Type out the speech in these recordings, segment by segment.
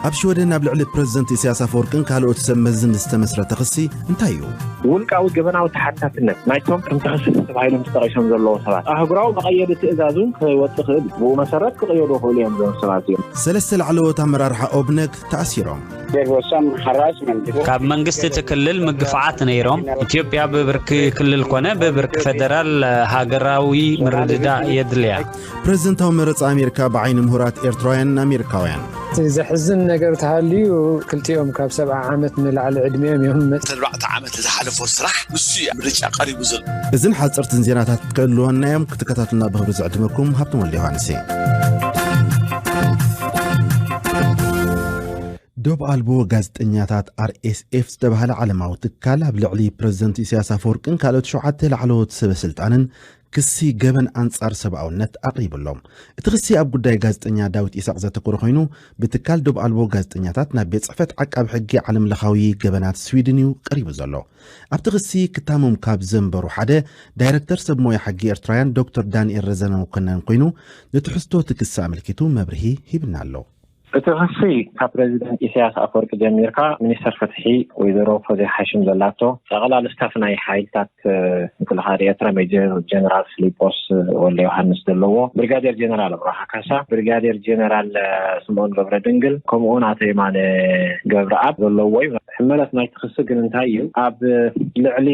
ኣብ ሽወደን ኣብ ልዕሊ ፕረዚደንት ኢሳያስ ኣፈወርቅን ካልኦት ሰብ መዝን ዝተመስረተ ክሲ እንታይ እዩ? ውልቃዊ ገበናዊ ተሓታትነት ናይቶም ከም ተኸሰስቲ ተባሂሎም ተጠቒሶም ዘለዉ ሰባት፣ ኣህጉራዊ መቐየዲ ትእዛዝ እውን ክወጽእ ክእል እዩ። ብኡ መሰረት ክቕየዱ ይኽእሉ እዮም እዞም ሰባት እዮም። ሰለስተ ላዕለዎት ኣመራርሓ ኦብነግ ተኣሲሮም። There was some harassment. ካብ መንግስቲ እቲ ክልል ምግፋዓት ነይሮም። ኢትዮጵያ ብብርኪ ክልል ኮነ ብብርኪ ፌደራል ሃገራዊ ምርድዳእ የድልያ። ፕረዚደንታዊ መረጻ ኣሜሪካ ብዓይኒ ምሁራት ኤርትራውያን ኣሜሪካውያን። እቲ ዘሕዝን ነገር ተሃልዩ፣ ክልቲኦም ካብ ሰብዓ ዓመት ንላዕሊ ዕድሚኦም እዮም። ተባዕተ ዓመት ዝሓለፎ ስራሕ ንሱ እዩ ምርጫ ቀሪቡ ዘሎ። እዝን ሓፀርትን ዜናታት ክህልወና እዮም። ክትከታተሉና ብኽብሪ ዝዕድመኩም ሃብቶም ወልደ ዮሃንስ እየ። ዶብ ኣልቦ ጋዜጠኛታት ኣርኤስኤፍ ዝተባህለ ዓለማዊ ትካል ኣብ ልዕሊ ፕረዚደንት ኢሳያስ ኣፈወርቅን ካልኦት ሸውዓተ ላዕለዎት ሰበ ስልጣንን ክሲ ገበን ኣንጻር ሰብኣውነት ኣቕሪቡ ኣሎ። እቲ ክሲ ኣብ ጉዳይ ጋዜጠኛ ዳዊት ኢሳቕ ዘተኮረ ኮይኑ፣ ብትካል ዶብ ኣልቦ ጋዜጠኛታት ናብ ቤት ጽሕፈት ዓቃቢ ሕጊ ዓለም ለኻዊ ገበናት ስዊድን እዩ ቀሪቡ ዘሎ። ኣብቲ ክሲ ክታሞም ካብ ዘንበሩ ሓደ ዳይረክተር ሰብ ሞያ ሕጊ ኤርትራውያን ዶክተር ዳንኤል ረዘነ መኮነን ኮይኑ፣ ንትሕዝቶ እቲ ክሲ ኣመልኪቱ መብርሂ ሂብና ኣሎ። እቲ ክሲ ካብ ፕረዚደንት ኢሳያስ ኣፈወርቂ ጀሚርካ ሚኒስተር ፍትሒ ወይዘሮ ፎዚያ ሓሽም ዘላቶ፣ ጠቕላሊ ስታፍ ናይ ሓይልታት ምክልኻል ኤርትራ ሜጀር ጀነራል ፊሊጶስ ወልደ ዮሃንስ ዘለዎ፣ ብሪጋዴር ጀነራል ኣብርሃ ካሳ፣ ብሪጋዴር ጀነራል ስምኦን ገብረ ድንግል፣ ከምኡውን ኣቶ የማነ ገብረኣብ ዘለዎ እዩ። ሕመለት ናይቲ ክሲ ግን እንታይ እዩ? ኣብ ልዕሊ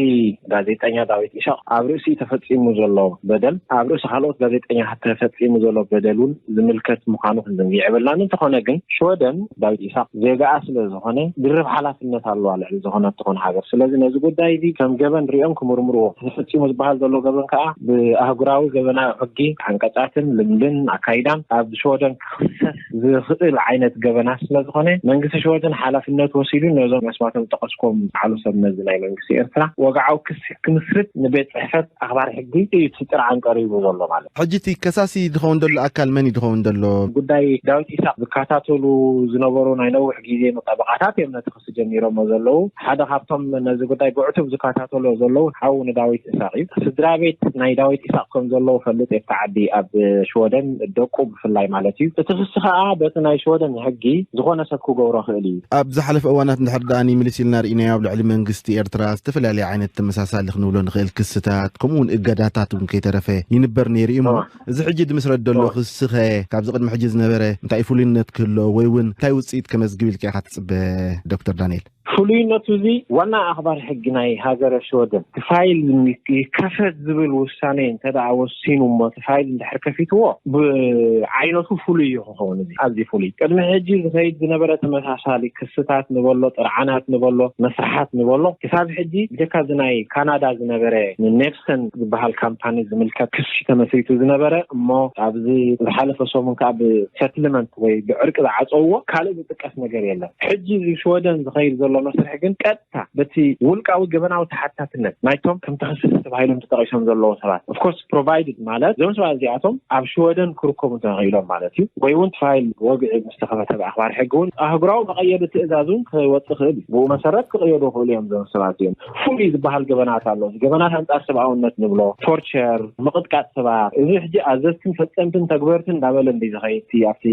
ጋዜጠኛ ዳዊት ኢሳቕ ኣብ ርእሲ ተፈጺሙ ዘሎ በደል፣ ኣብ ርእሲ ካልኦት ጋዜጠኛታት ተፈጺሙ ዘሎ በደል እውን ዝምልከት ምዃኑ ክንዝንግዕ የብልናን። እንተኾነ ግን ሽወደን ዳዊት ኢሳቕ ዜጋኣ ስለ ዝኾነ ድርብ ሓላፍነት ኣለዋ ልዕሊ ዝኾነት ትኾን ሃገር። ስለዚ ነዚ ጉዳይ እዚ ከም ገበን ሪኦም ክምርምርዎ፣ ተፈጺሙ ዝበሃል ዘሎ ገበን ከኣ ብኣህጉራዊ ገበናዊ ሕጊ ዓንቀጻትን ልምድን ኣካይዳን ኣብ ሽወደን ክኽሰስ ዝኽእል ዓይነት ገበናት ስለ ዝኾነ መንግስቲ ሽወደን ሓላፍነት ወሲዱ ነዞም መስማቶም ጠቐስኩም ዓሉ ሰብ መዚ ናይ መንግስቲ ኤርትራ ወግዓዊ ክሲ ክምስርት ንቤት ጽሕፈት ኣኽባሪ ሕጊ እዩ እቲ ጥርዓን ቀሪቡ ዘሎ ማለት። ሕጂ እቲ ከሳሲ ዝኸውን ዘሎ ኣካል መን እዩ ዝኸውን ዘሎ? ጉዳይ ዳዊት ኢሳቅ ዝከታተሉ ዝነበሩ ናይ ነዊሕ ግዜ ጠበቃታት እዮም ነቲ ክሲ ጀሚሮሞ ዘለዉ። ሓደ ካብቶም ነዚ ጉዳይ ብዕቱብ ዝከታተሎ ዘለዉ ሓዉ ንዳዊት ኢሳቅ እዩ። ስድራ ቤት ናይ ዳዊት ኢሳቅ ከም ዘለዉ ፈልጥ ኣብቲ ዓዲ ኣብ ሽወደን ደቁ ብፍላይ ማለት እዩ። እቲ ክሲ ከዓ በቲ ናይ ሽወደን ሕጊ ዝኾነ ሰብ ክገብሮ ክእል እዩ። ኣብ ዝሓለፈ እዋናት እንድሕር ደኣ ንምልስ ኢልና ርኢናዮ ኣብ ልዕሊ መንግስቲ ኤርትራ ዝተፈላለየ ዓይነት ተመሳሳሊ ክንብሎ ንኽእል ክስታት ከምኡ እውን እገዳታት እውን ከይተረፈ ይንበር ነይሩ እዩ እሞ እዚ ሕጂ ድምስረት ዘሎ ክስኸ ካብዚ ቅድሚ ሕጂ ዝነበረ እንታይ ፍሉይነት ክህሎ ወይ እውን እንታይ ውፅኢት ከመዝግብ ኢልካ ኢኻ ትፅበ? ዶክተር ዳንኤል። ፍሉይነቱ እዚ ዋና ኣኽባር ሕጊ ናይ ሃገረ ሽወደን እቲ ፋይል ይከፈት ዝብል ውሳኔ እንተ ደኣ ወሲኑ እሞ እቲ ፋይል እንድሕር ከፊትዎ ብዓይነቱ ፍሉይ እዩ ክኸውን። እዚ ኣዝዩ ፍሉይ ቅድሚ ሕጂ ዝኸይድ ዝነበረ ተመሳሳሊ ክስታት ንበሎ ጥርዓናት ንበሎ መስርሓት ንበሎ ክሳብ ሕጂ ብጀካ እዚ ናይ ካናዳ ዝነበረ ንኔፕሰን ዝበሃል ካምፓኒ ዝምልከት ክሲ ተመስሪቱ ዝነበረ እሞ ኣብዚ ዝሓለፈ ሰሙን ከዓ ብሰትልመንት ወይ ብዕርቂ ዝዓፀውዎ ካልእ ዝጥቀስ ነገር የለን። ሕጂ እዚ ሽወደን ዝኸይድ ዘሎ መስርሕ ግን ቀጥታ በቲ ውልቃዊ ገበናዊ ተሓታትነት ናይቶም ከም ተኸሰስቲ ተባሂሎም ተጠቂሶም ዘለዉ ሰባት ኦፍኮርስ ፕሮቫይድድ ማለት እዞም ሰባት እዚኣቶም ኣብ ሽወደን ክርከቡ እንተኽኢሎም ማለት እዩ ወይ እውን ፋይል ወግዒ ምስ ተኸፈተ ብኣኽባር ሕጊ እውን ኣህጉራዊ መቐየዲ ትእዛዝ እውን ክወፅእ ክእል እዩ። ብኡ መሰረት ክቕየዱ ይኽእሉ እዮም። እዞም ሰባት እዮም ፍሉይ ዝበሃል ገበናት ኣሎ። ገበናት ኣንፃር ሰብኣውነት ንብሎ ቶርቸር፣ ምቕጥቃጥ ሰባት፣ እዚ ሕጂ ኣዘዝትን ፈፀምትን ተግበርትን እንዳበለ እንዲ ዝኸይድ እቲ ኣብቲ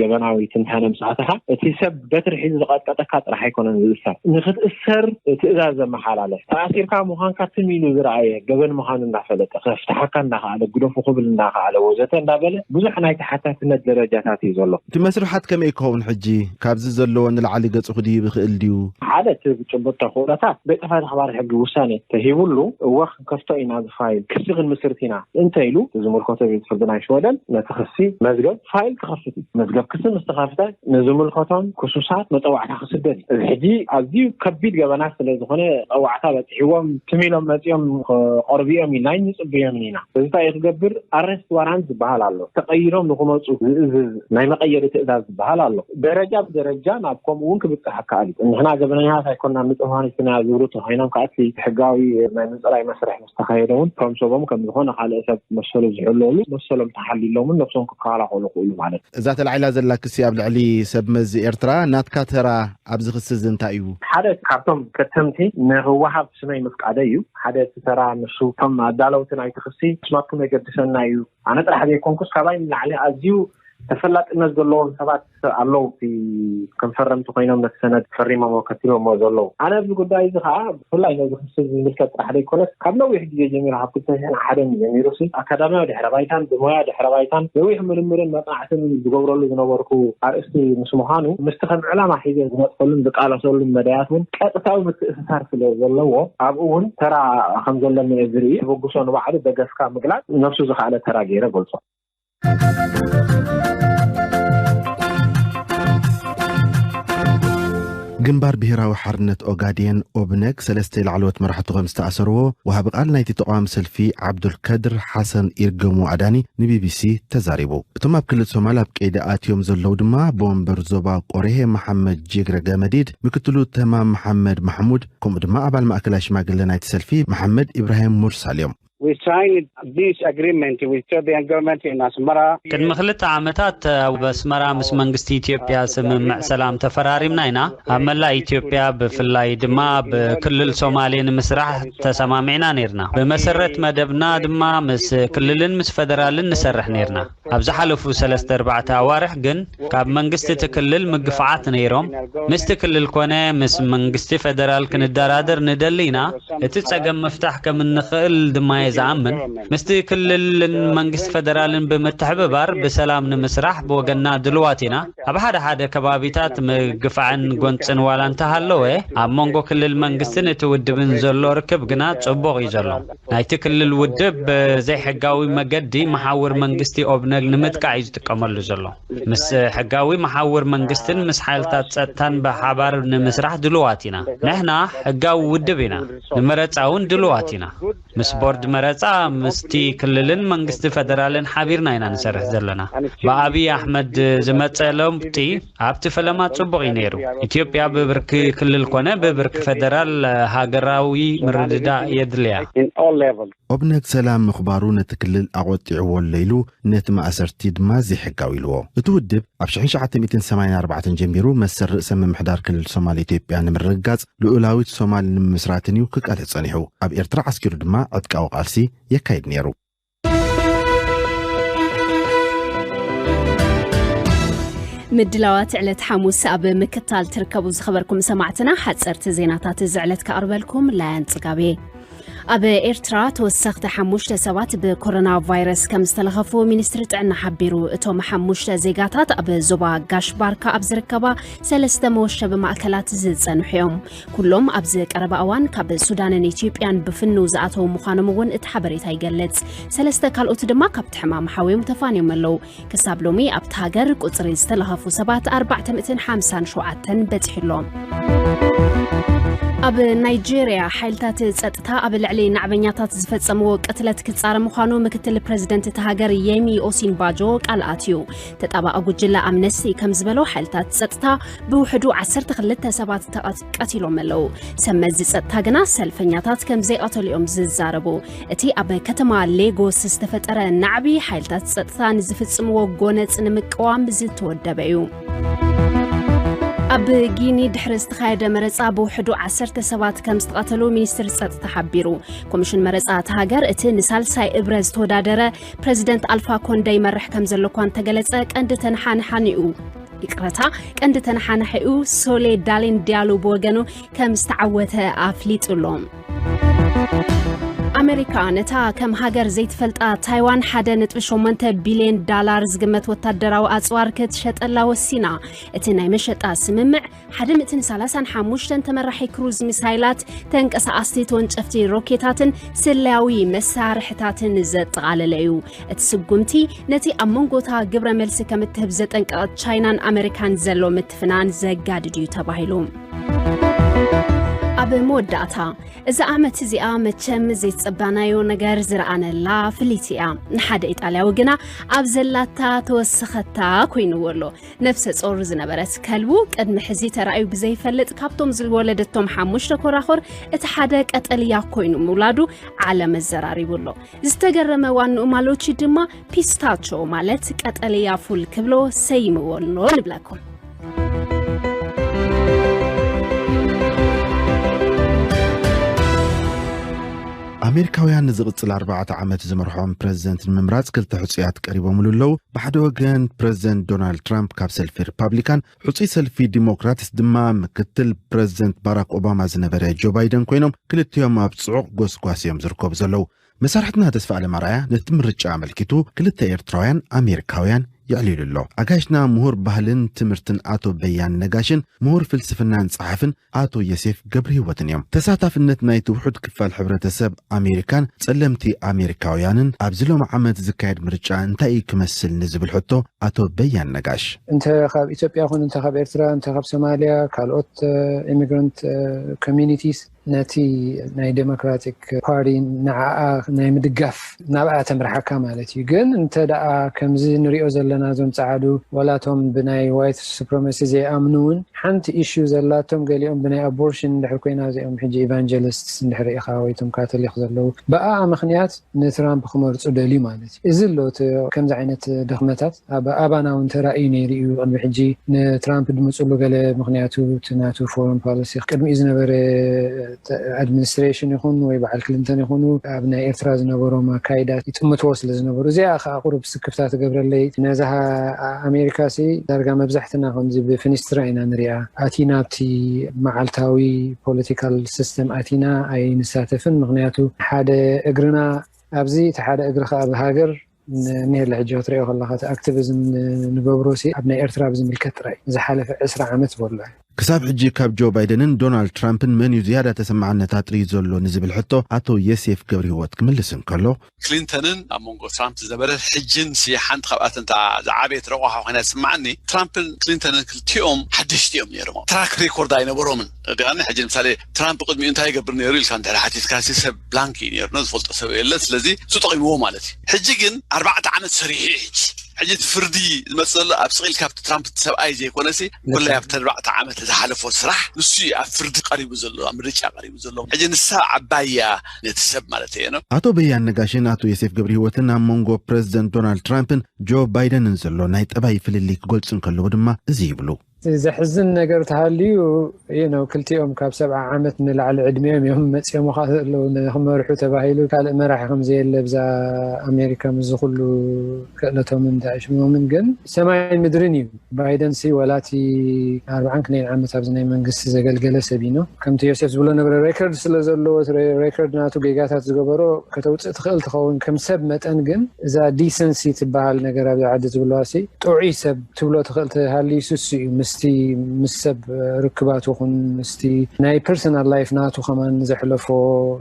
ገበናዊ ትንታነ ምስ ኣተኻ እቲ ሰብ በትሪ ሒዙ ዝቐጥቀጠካ ጥራሕ ኣይኮነን ዝእሰር። ንክትእሰር ትእዛዝ ዘመሓላለፍ ተኣሲርካ ምዃንካ ትም ኢሉ ዝረኣየ ገበን ምዃኑ እንዳፈለጠ ከፍትሓካ እንዳኸኣለ ግደፉ ክብል እንዳኸኣለ ወዘተ እንዳበለ ብዙሕ ናይ ተሓታትነት ደረጃታት እዩ ዘሎ። እቲ መስርሓት ከመይ ክኸውን ሕጂ ካብዚ ዘለዎ ንላዕሊ ገጹ ክድይብ ይኽእል ድዩ? ሓደ እቲ ብጭቡጥ ተኽእሎታት ቤት ጽሕፈት ኣኽባሪ ሕጊ ውሳኔ ተሂቡሉ እወ ክንከፍቶ ኢና እዚ ፋይል ክሲ ክንምስርት ኢና እንተ ኢሉ ዝምልከቶ ቤት ፍርዲ ናይ ሽወደን ነቲ ክሲ መዝገብ ፋይል ክኸፍት እዩ። መዝገብ ክሲ ምስ ተኸፍተ ንዝምልከቶም ክሱሳት መጸዋዕታ ክስደድ እዩ። እዚ ሕጂ ኣዝዩ ከቢድ ገበናት ስለ ዝኾነ ጸዋዕታ በጺሕዎም ትም ኢሎም መጺኦም ክቐርቡ እዮም ኢልና ኣይንጽብዮምን ኢና። እዚ እንታይ እዩ ክገብር ኣረስት ዋራንት ዝበሃል ኣሎ። ተቐይሮም ንክመፁ ዝእዝዝ ናይ መቐየሪ ትእዛዝ ዝበሃል ኣሎ። ደረጃ ብደረጃ ናብ ከምኡ እውን ክብፅሕ ኣካኣል እዩ። ንሕና ገበነኛታት ኣይኮንና ንፁሃን ኢልና ዝብሉ ተኮይኖም ከዓ እቲ ሕጋዊ ናይ ምፅራይ መስርሕ ምስ ተካየደ እውን ከም ሰቦም ከም ዝኾነ ካልእ ሰብ መሰሉ ዝሕለሉ መሰሎም ተሓሊሎምን ነብሶም ክከላኸሉ ክእሉ ማለት እዩ። እዛ ተላዒላ ዘላ ክሲ ኣብ ልዕሊ ሰብ መዚ ኤርትራ ናትካ ተራ ኣብዚ ክሲ እዚ እንታይ እዩ? ሓደ ካብቶም ከተምቲ ንክወሃብ ስመይ ምፍቃደ እዩ። ሓደ እቲ ተራ ንሱ እቶም ኣዳለውቲ ናይቲ ክሲ ስማትኩም የገድሰና እዩ ኣነ ጥራሕ ዘይኮንኩስ ካባይ ንላዕሊ ኣዝዩ ተፈላጥነት ዘለዎም ሰባት ኣለዉ፣ እቲ ከም ፈረምቲ ኮይኖም ነቲ ሰነድ ፈሪሞም ከቲቦሞ ዘለዉ። ኣነ ኣብዚ ጉዳይ እዚ ከዓ ብፍላይ ነዚ ክሲ ዝምልከት ጥራሕ ዘይኮነስ ካብ ነዊሕ ግዜ ጀሚሩ፣ ካብ ክልተ ሽሕን ሓደን ጀሚሩ ሲ ኣካዳሚያዊ ድሕረ ባይታን ብሞያ ድሕረ ባይታን ነዊሕ ምርምርን መጽናዕትን ዝገብረሉ ዝነበርኩ ኣርእስቲ ምስ ምዃኑ፣ ምስቲ ከም ዕላማ ሒዘ ዝመፅከሉን ዝቃለሰሉን መዳያት እውን ቀጥታዊ ምትእስሳር ስለ ዘለዎ፣ ኣብኡ እውን ተራ ከም ዘለኒ እየ ዝርኢ። ተበግሶ ንባዕሉ ደገፍካ ምግላፅ ነብሱ ዝኸኣለ ተራ ገይረ ገልጾ። ግንባር ብሄራዊ ሓርነት ኦጋዴን፣ ኦብነግ፣ ሰለስተ ላዕለዎት መራሕቱ ከም ዝተኣሰርዎ ወሃቢ ቃል ናይቲ ተቃዋሚ ሰልፊ ዓብዱልከድር ሓሰን ኢርገሙ ኣዳኒ ንቢቢሲ ተዛሪቡ። እቶም ኣብ ክልል ሶማል ኣብ ቀይዲ ኣትዮም ዘለዉ ድማ ብወንበር ዞባ ቆሬሄ መሓመድ ጅግረ ገመዲድ፣ ምክትሉ ተማም መሓመድ ማሕሙድ፣ ከምኡ ድማ ኣባል ማእከላይ ሽማግለ ናይቲ ሰልፊ መሓመድ ኢብራሂም ሙርሳል እዮም። We signed this agreement with Ethiopian government in Asmara. ቅድሚ ክልተ ዓመታት ኣብ ኣስመራ ምስ መንግስቲ ኢትዮጵያ ስምምዕ ሰላም ተፈራሪምና ኢና። ኣብ መላእ ኢትዮጵያ ብፍላይ ድማ ኣብ ክልል ሶማሌ ንምስራሕ ተሰማሚዕና ነይርና። ብመሰረት መደብና ድማ ምስ ክልልን ምስ ፈደራልን ንሰርሕ ነይርና። ኣብ ዝሓለፉ ሰለስተ ኣርባዕተ ኣዋርሕ ግን ካብ መንግስቲ እቲ ክልል ምግፋዓት ነይሮም። ምስቲ ክልል ኮነ ምስ መንግስቲ ፈደራል ክንደራደር ንደሊ ኢና። እቲ ጸገም ምፍታሕ ከም እንኽእል ድማ እየ ዝኣምን። ምስቲ ክልልን መንግስቲ ፈደራልን ብምትሕብባር ብሰላም ንምስራሕ ብወገንና ድልዋት ኢና። ኣብ ሓደ ሓደ ከባቢታት ምግፋዕን ጎንጽን ዋላ እንተሃለወ፣ ኣብ መንጎ ክልል መንግስትን እቲ ውድብን ዘሎ ርክብ ግና ጽቡቕ እዩ ዘሎ። ናይቲ ክልል ውድብ ብዘይሕጋዊ መገዲ መሓውር መንግስቲ ኦብነግ ንምጥቃዕ እዩ ዝጥቀመሉ ዘሎ። ምስ ሕጋዊ መሓውር መንግስትን ምስ ሓይልታት ጸጥታን ብሓባር ንምስራሕ ድልዋት ኢና። ንሕና ሕጋዊ ውድብ ኢና። ንመረጻ እውን ድልዋት ኢና። ምስ ቦርድ መረጻ ምስቲ ክልልን መንግስቲ ፈደራልን ሓቢርና ኢና ንሰርሕ ዘለና። ብኣብይ ኣሕመድ ዝመጸ ለውጢ ኣብቲ ፈለማ ጽቡቕ እዩ ነይሩ። ኢትዮጵያ ብብርኪ ክልል ኮነ ብብርኪ ፈደራል ሃገራዊ ምርድዳእ የድልያ። ኦብነግ ሰላም ምኽባሩ ነቲ ክልል ኣቖጢዕዎ ኣሎ ኢሉ፣ ነቲ ማእሰርቲ ድማ ዘይሕጋዊ ኢልዎ። እቲ ውድብ ኣብ ሽሕን ትሽዓተ ሚእትን ሰማንያን ኣርባዕተን ጀሚሩ መሰል ርእሰ ምምሕዳር ክልል ሶማል ኢትዮጵያ ንምርግጋጽ ልኡላዊት ሶማል ንምምስራትን እዩ ክቃለስ ጸኒሑ። ኣብ ኤርትራ ዓስኪሩ ድማ ዕጥቃዊ ቃልሲ የካይድ ነይሩ። ምድላዋት ዕለት ሓሙስ ኣብ ምክታል ትርከቡ ዝኸበርኩም ሰማዕትና፣ ሓፀርቲ ዜናታት እዚ ዕለት ከቕርበልኩም ላያን ጽጋቤ። ኣብ ኤርትራ ተወሰኽቲ ሓሙሽተ ሰባት ብኮሮና ቫይረስ ከም ዝተለኸፉ ሚኒስትሪ ጥዕና ሓቢሩ። እቶም ሓሙሽተ ዜጋታት ኣብ ዞባ ጋሽ ባርካ ኣብ ዝርከባ ሰለስተ መወሸቢ ማእከላት ዝጸንሑ እዮም። ኩሎም ኣብዚ ቀረባ እዋን ካብ ሱዳንን ኢትዮጵያን ብፍንው ዝኣተዉ ምዃኖም እውን እቲ ሓበሬታ ይገልጽ። ሰለስተ ካልኦት ድማ ካብቲ ሕማም ሓውዮም ተፋንዮም ኣለዉ። ክሳብ ሎሚ ኣብቲ ሃገር ቁጽሪ ዝተለኸፉ ሰባት ኣርባዕተ ሚእትን ሓምሳን ሸውዓተን በጺሑ ኣሎ። ኣብ ናይጄርያ ሓይልታት ጸጥታ ኣብ ልዕሊ ናዕበኛታት ዝፈጸምዎ ቅትለት ክጻረ ምዃኑ ምክትል ፕረዚደንት እታ ሃገር የሚ ኦሲንባጆ ቃል ኣትዩ። ተጣባቒ ጉጅለ ኣምነስቲ ከም ዝበሎ ሓይልታት ጸጥታ ብውሕዱ ዓሰርተ ክልተ ሰባት ተቐት- ቀቲሎም ኣለዉ። ሰብ መዚ ጸጥታ ግና ሰልፈኛታት ከም ዘይቐተሉ እዮም ዝዛረቡ። እቲ ኣብ ከተማ ሌጎስ ዝተፈጠረ ናዕቢ ሓይልታት ጸጥታ ንዝፍጽምዎ ጎነጽ ንምቅዋም ዝተወደበ እዩ። ኣብ ጊኒ ድሕሪ ዝተኻየደ መረጻ ብውሕዱ ዓሰርተ ሰባት ከም ዝተቐተሉ ሚኒስትሪ ጸጥታ ሓቢሩ። ኮሚሽን መረጻ እታ ሃገር እቲ ንሳልሳይ እብረ ዝተወዳደረ ፕረዚደንት ኣልፋ ኮንደ ይመርሕ ከም ዘሎ እኳ እንተገለጸ፣ ቀንዲ ተነሓናሓኒኡ፣ ይቕረታ፣ ቀንዲ ተነሓናሒኡ ሶሌ ዳሌን ዲያሎ ብወገኑ ከም ዝተዓወተ ኣፍሊጡ ኣሎ። ኣመሪካ ነታ ከም ሃገር ዘይትፈልጣ ታይዋን ሓደ ነጥቢ ሸሞንተ ቢልዮን ዳላር ዝግመት ወታደራዊ ኣጽዋር ክትሸጠላ ወሲና። እቲ ናይ መሸጣ ስምምዕ ሓደ ሚእትን ሰላሳን ሓሙሽተን ተመራሒ ክሩዝ ሚሳይላት፣ ተንቀሳቐስቲ ተወንጨፍቲ ሮኬታትን ስለያዊ መሳርሕታትን ዘጠቓለለ እዩ። እቲ ስጉምቲ ነቲ ኣብ መንጎ እታ ግብረ መልሲ ከም እትህብ ዘጠንቀቐት ቻይናን ኣመሪካን ዘሎ ምትፍናን ዘጋድድ እዩ ተባሂሉ። ኣብ መወዳእታ፣ እዛ ዓመት እዚኣ መቸም ዘይተጸባናዮ ነገር ዝረኣነላ ፍልይቲ እያ። ንሓደ ኢጣልያዊ ግና ኣብ ዘላታ ተወሰኸታ ኮይንዎ ኣሎ። ነፍሰ ጾር ዝነበረት ከልቡ ቅድሚ ሕዚ ተራእዩ ብዘይፈልጥ ካብቶም ዝወለደቶም ሓሙሽተ ኮራኹር እቲ ሓደ ቀጠልያ ኮይኑ ምውላዱ ዓለም ኣዘራሪቡ ኣሎ። ዝተገረመ ዋንኡ ማሎቺ ድማ ፒስታቾ ማለት ቀጠልያ ፉል ክብሎ ሰይምዎ ኣሎ ንብለኩም። ኣሜሪካውያን ንዝቕጽል ኣርባዕተ ዓመት ዝመርሖም ፕረዚደንት ንምምራጽ ክልተ ሕጹያት ቀሪቦምሉ ኣለዉ። ብሓደ ወገን ፕረዚደንት ዶናልድ ትራምፕ ካብ ሰልፊ ሪፓብሊካን፣ ሕጹይ ሰልፊ ዲሞክራትስ ድማ ምክትል ፕረዚደንት ባራክ ኦባማ ዝነበረ ጆ ባይደን ኮይኖም፣ ክልቲኦም ኣብ ጽዑቕ ጎስጓስ እዮም ዝርከቡ ዘለዉ። መሳርሕትና ተስፋ ኣለማርኣያ ነቲ ምርጫ ኣመልኪቱ ክልተ ኤርትራውያን ኣሜሪካውያን የዕሊሉ ኣሎ። ኣጋይሽና ምሁር ባህልን ትምህርትን ኣቶ በያን ነጋሽን ምሁር ፍልስፍናን ጸሓፍን ኣቶ የሴፍ ገብረ ህይወትን እዮም። ተሳታፍነት ናይቲ ውሑድ ክፋል ሕብረተሰብ ኣሜሪካን ጸለምቲ ኣሜሪካውያንን ኣብዚ ሎም ዓመት ዝካየድ ምርጫ እንታይ እዩ ክመስል ንዝብል ሕቶ ኣቶ በያን ነጋሽ። እንተ ካብ ኢትዮጵያ ኹን፣ እንተ ካብ ኤርትራ፣ እንተ ካብ ሶማልያ፣ ካልኦት ኢሚግራንት ኮሚኒቲስ ነቲ ናይ ዴሞክራቲክ ፓርቲ ንዓኣ ናይ ምድጋፍ ናብኣ ተምርሓካ ማለት እዩ። ግን እንተ ደኣ ከምዚ ንሪኦ ዘለና እዞም ጸዓዱ ዋላቶም ብናይ ዋይት ሱፕረማሲ ዘይኣምኑ እውን ሓንቲ ኢሹ ዘላቶም ገሊኦም ብናይ ኣቦርሽን እንድሕር ኮይና እዚኦም ሕጂ ኢቫንጀሊስት እንድሕር ኢኻ ወይ ቶም ካቶሊክ ዘለዉ ብኣ ምኽንያት ንትራምፕ ክመርጹ ደልዩ ማለት እዩ። እዚ ኣሎ እቲ ከምዚ ዓይነት ድኽመታት ኣብ ኣባና እውን ተራእዩ ነይሩ እዩ። ቅድሚ ሕጂ ንትራምፕ ድምፅሉ ገለ ምኽንያቱ እቲ ናቱ ፎረን ፖሊሲ ቅድሚኡ ዝነበረ ኣድሚኒስትሬሽን ይኹን ወይ በዓል ክሊንተን ይኹኑ ኣብ ናይ ኤርትራ ዝነበሮም ኣካይዳ ይጥምትዎ ስለ ዝነበሩ እዚኣ ከዓ ቁሩብ ስክፍታ ትገብረለይ። ነዛ ኣሜሪካ ሲ ዳርጋ መብዛሕትና ከምዚ ብፍኒስትራ ኢና ንሪኣ። ኣቲና ኣብቲ መዓልታዊ ፖለቲካል ሲስተም ኣቲና ኣይንሳተፍን። ምኽንያቱ ሓደ እግርና ኣብዚ እቲ ሓደ እግሪ ከዓ ብሃገር ንሄለ ሕጂ ክትሪኦ ከለኻ እቲ ኣክቲቪዝም ንገብሮ ሲ ኣብ ናይ ኤርትራ ብዝምልከት ጥራይ ዝሓለፈ ዕስራ ዓመት ዝበሎ ክሳብ ሕጂ ካብ ጆ ባይደንን ዶናልድ ትራምፕን መን እዩ ዝያዳ ተሰማዕነት ኣጥርዩ ዘሎ ንዝብል ሕቶ ኣቶ የሴፍ ገብረ ህይወት ክምልስ እንከሎ፣ ክሊንተንን ኣብ መንጎ ትራምፕ ዝነበረ ሕጅን ሲ ሓንቲ ካብኣተን እታ ዝዓበየት ረቋሓ ኮይና ትስምዓኒ። ትራምፕን ክሊንተንን ክልቲኦም ሓደሽቲ እዮም ነይሮም፣ ትራክ ሪኮርድ ኣይነበሮምን። ዲኣኒ ሕጂ ንምሳሌ ትራምፕ ቅድሚኡ እንታይ ይገብር ነይሩ ኢልካ እንድሕር ሓቲትካ ሲ ሰብ ብላንክ እዩ ነይሩ፣ ዝፈልጦ ሰብ የለ። ስለዚ እሱ ጠቂምዎ ማለት እዩ። ሕጂ ግን ኣርባዕተ ዓመት ሰሪሑ እዩ። ሕጂ ሕጂ እቲ ፍርዲ ዝመጽእ ዘሎ ኣብ ስቕ ኢልካ ኣብቲ ትራምፕ እቲ ሰብኣይ ዘይኮነሲ ኩላይ ኣብቲ ኣርባዕተ ዓመት ዝሓለፎ ስራሕ ንሱ እዩ ኣብ ፍርዲ ቀሪቡ ዘሎ፣ ኣብ ምርጫ ቀሪቡ ዘሎ። ሕጂ ንሳ ዓባይ እያ ነቲ ሰብ ማለት እየ ነው። ኣቶ በያን ነጋሽን ኣቶ ዮሴፍ ገብረ ህይወትን ኣብ መንጎ ፕረዚደንት ዶናልድ ትራምፕን ጆ ባይደንን ዘሎ ናይ ጠባይ ፍልልይ ክገልጹ እንከለዉ ድማ እዚ ይብሉ። ዘሕዝን ነገር ተሃልዩ you know ክልቲኦም ካብ ሰብዓ ዓመት ንላዕሊ ዕድሚኦም እዮም መፂኦምኻ ዘለዉ ንክመርሑ ተባሂሉ ካልእ መራሒ ከምዘየለ ብዛ ኣሜሪካ ምስዚ ኩሉ ክእለቶምን ዳእሽሞምን ግን ሰማይን ምድርን እዩ። ባይደን ሲ ወላቲ ኣርባዓን ክልተን ዓመት ኣብዚ ናይ መንግስቲ ዘገልገለ ሰብ እዩ ነው። ከምቲ ዮሴፍ ዝብሎ ነበረ ሬከርድ ስለ ዘለዎ ሬከርድ ናቱ ጌጋታት ዝገበሮ ከተውፅእ ትኽእል ትኸውን ከም ሰብ መጠን ግን እዛ ዲሰንሲ ትበሃል ነገር ኣብዚ ዓዲ ዝብለዋ ሲ ጥዑይ ሰብ ትብሎ ትኽእል ትሃልዩ ስሱ እዩ ምስቲ ምስ ሰብ ርክባት ይኹን ምስቲ ናይ ፐርሰናል ላይፍ ናቱ ከማን ዘሕለፎ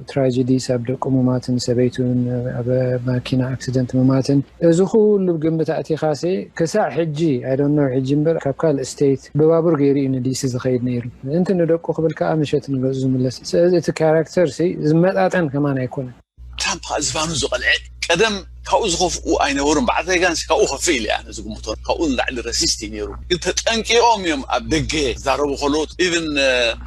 ትራጀዲስ ኣብ ደቁ ምማትን ሰበይቱን ኣብ ማኪና ኣክሲደንት ምማትን እዚ ኩሉ ግምት ኣእቲኻሲ ክሳዕ ሕጂ ኣይዶኖ ሕጂ እምበር ካብ ካልእ ስቴት ብባቡር ገይሩ እዩ ንዲሲ ዝኸይድ ነይሩ። ምእንቲ ንደቁ ክብል ከዓ ምሸት ንገዙ ዝምለስ ስለዚ እቲ ካራክተር ሲ ዝመጣጠን ከማን ኣይኮነን። ትራምፕ ከዓ ዝባኑ ዝቐልዐ ቀደም ካብኡ ዝኸፍኡ ኣይነበሩን። በዓል ሬጋን ካብኡ ከፍእ ኢለ ኣነ ዝግምቶ ካብኡ ንላዕሊ ረሲስት እዩ ነይሩ። ግን ተጠንቂቖም እዮም ኣብ ደገ ዛረቡ ከለዉ ኢቭን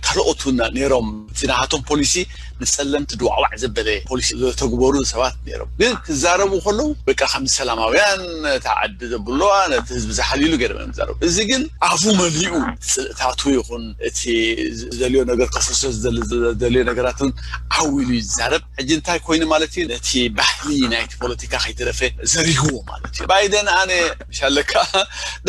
ካልኦት እውን ነይሮም። እቲ ናሃቶም ፖሊሲ ንፀለምቲ ድዋዕዋዕ ዘበለ ፖሊሲ ዘተግበሩ ሰባት ነይሮም። ግን ክዛረቡ ከለዉ በቃ ከም ሰላማውያን እታ ዓዲ ዘብለዋ ነቲ ህዝቢ ዝሓልይሉ ገይሮም እዮም ዝዛረቡ። እዚ ግን ኣፉ መሊኡ እቲ ፅልእታቱ ይኹን እቲ ዝደልዮ ነገር ከፍርሶ ዝደልዮ ነገራት እውን ዓው ኢሉ ይዛረብ። ሕጂ እንታይ ኮይኑ ማለት እዩ ነቲ ባህሊ ናይቲ ፖለቲካ ከይተረፈ ዘሪግዎ ማለት እዩ። ባይደን ኣነ ሻለካ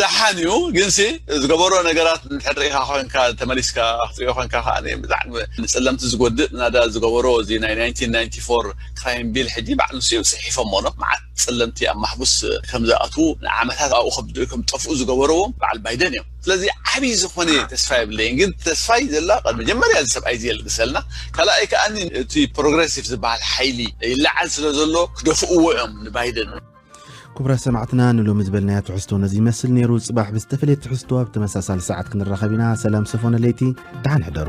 ደሓን እዩ ግንሲ ዝገበሮ ነገራት እንድሕር ርኢኻ ኮንካ ተመሊስካ ክትሪኦ ኮንካ ከዓ ብጣዕሚ ንፀለምቲ ዝጎድእ ናዳ ዝገበሮ እዚ ናይ ናይንቲን ናይንቲ ፎር ክራይም ቢል ሕጂ ባዕሉ ንሱ እዮም ፅሒፎሞ ነው መዓት ፀለምቲ ኣብ ማሕቡስ ከም ዝኣትዉ ንዓመታት ኣብኡ ከም ጠፍኡ ዝገበርዎም በዓል ባይደን እዮም። ስለዚ ዓብዪ ዝኾነ ተስፋ የብለይን ግን ተስፋይ ዘላ መጀመርያ እዚ ሰብኣይ እዚ የልግሰልና። ካልኣይ ከዓኒ እቲ ፕሮግረሲቭ ዝበሃል ሓይሊ ይለዓል ስለ ዘሎ ክደፍእዎ እዮም ንባይደን። ክቡራት ሰማዕትና ንሎሚ ዝበልናዮ ትሕዝቶ ነዚ ይመስል ነይሩ። ፅባሕ ብዝተፈለየ ትሕዝቶ ኣብ ተመሳሳሊ ሰዓት ክንራኸብ ኢና። ሰላም ሰፎነ ለይቲ፣ ደሓን ሕደሩ።